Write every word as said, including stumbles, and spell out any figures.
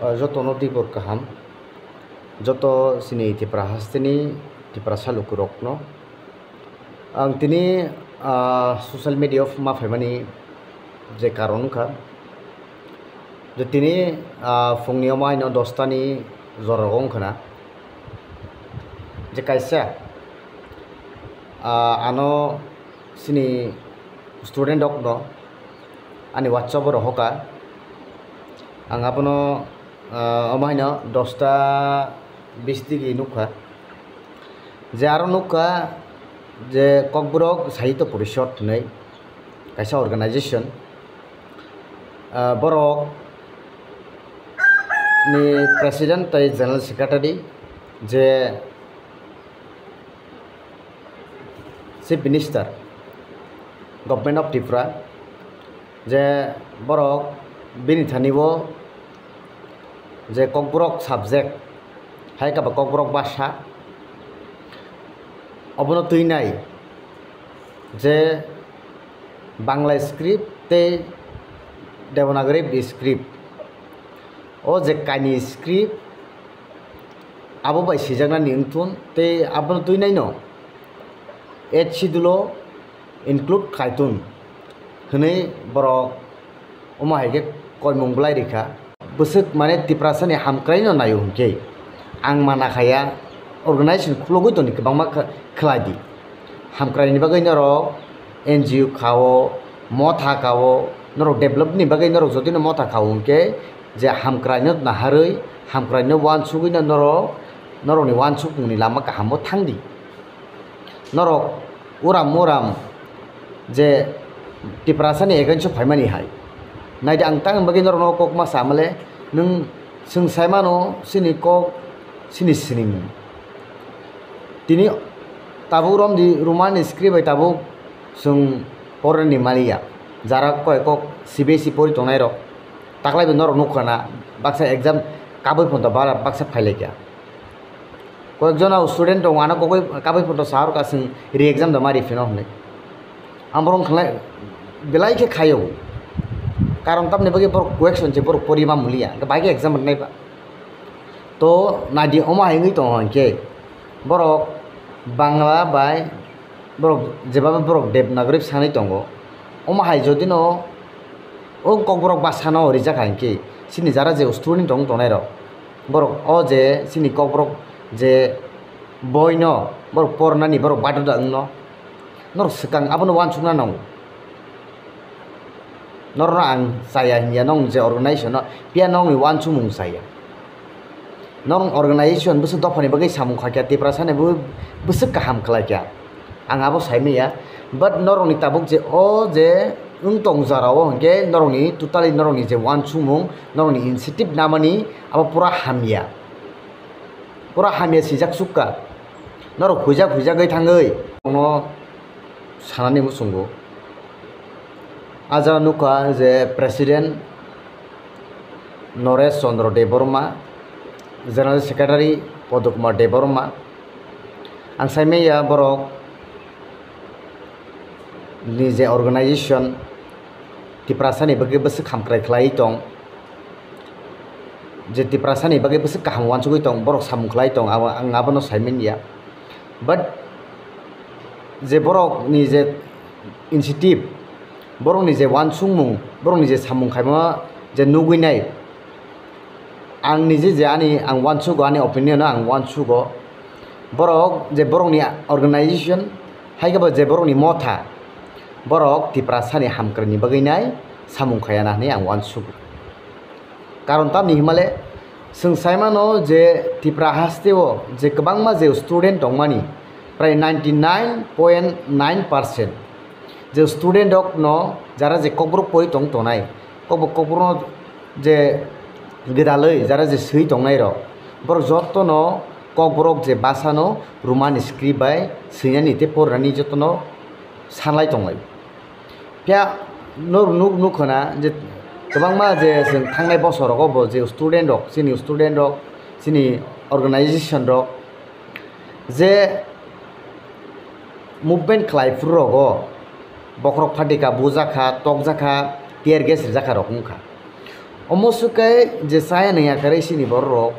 Ah, jotono dibor kaham, joto chini Tipra hasteni Tiprasa lukurokno. Ang tini, ah, social media o ma phaimani je karon wngkha, je tini, ah, phungni omo haino dosta ni jora o wngkha na, je kaisa, ah, ano chini student rokno ani WhatsApp o rohoka. Ang abono, ah, omo haino dosta bis digi nukha, je aro nukha je Kokborok Sahitya Porishod hinwi kaisa organization, ah, borok ni president tei general secretary je Chief Minister, Government of Tripura, je borok bini thani o je Kokborok subject, hai khe ba Kokborok bhasha, obono twinai je Bangla script tei Devanagari script, o je kainwi script, abo bai swijaknani wngthun tei abono twinaino Eighth Schedule o include khaitun hinwi borok omo hai khe koimung bwlai rikha. Bwswk mane Tiprasani hamkraino naio hinkhe ang mana khaya, organization khulogwi toni kwbangma kha-, khlai di. Hamkraini bagwi norok N G O kao, motha kao, norok develop ni bagwi norok jotino motha kao hinkhe je hamkraino naharwi, hamkraino uansugwino norok, norokni uansukmungni lama kahamo thangdi. Norok uram uram je Tiprasani against o phaimani hai. Naidi ang tang bagwi norokno kok ma samale, nwng swng saimano chini kok chini sinimung. Tini tabuk romdi Roman script bai tabuk chwng porani maliya. Jara koi kok C B S E pori tongnai rok. Taklai bai norok nukha na baksa exam kabui phonto bara baksa phailaikha. Koyekjona student tongo, ano kogwi kabui photo sahor ka chwng re-exam da ma riphino hwnwi. Ang borok khlai belai khe khaio. Karon tamni bagwi borok question se borok pori ma mulia, hwnkhe bai khe exam rwnai ba. To naidi omo hai wngwi tongo hinkhe borok Bangla bai borok jeba borok Devanagari sanwi tongo. Omo hai jodi no o Kokborok bhasha no rijak hai hinkhe chini jara je student tong tongnai rok, borok o je chini Kokborok je boi no borok pornani borok badodra wngno, norok swkang abono uansukna nango. Norokno ang chaya hinya, nong je organization no, phiya nongni uansukmung chaya. Norok organization bwswk dophani bagwi samung khaikha, Tiprasani bo bwswk kaham khlaikha, ang abo saimanya. But norokni tabuk je o je wng tong jora o hinkhe norokni totally norokni je uansukmung, norokni initiative namani abo pura hamya. Pura hamya swijak sukha. Norok huijak huijagwi thangwi. Bono sanani muchungo. Ah jaga nukha je President Noresh Chandra Debbarma, General Secretary Padma Kumar Debbarma. Ang saimanya borok ni je organization Tiprasani bagwi bwswk hamkrai khlai tong, je Tiprasani bagwi bwswk kaham uansugwi tong, borok samung khlai tong, abo, ang abono saimanya. But je borokni je initiative, borokni je uansukmung, borokni je samung khaima je nugwi nai, ang niji je ani ang uansugo, ani opinion o ang uansugo, borok je borokni organization, hai khe bo je borokni motha, borok Tiprasani hamkraini bagwi nai samung khaiya na hwnwi ang uansugo. Karon tamni himale, chwng saimano je Tipra haste o je kwbangma je student tongmani, prai ninety nine point nine percent je student rokno jara je Kokborok pori tong tonai, Kokborok, Kokborokno je gwdalwi jara je swi tongnai rok, borok jotono Kokborok je bhasha no Roman script bai swinani tei porinani jotono sanlai tonglai. Phiya norok nuk, nuk khna je kwbangma je chwng thangnai bosor rogo bo je student rok, chini student rok, chini organization rok je movement khlai phuru rogo bokhorok phatika bujakha, tokjakha, tear gas rijakha rok wngkha. Omo swk khe je chaya nang ya kwrwi chini bororok,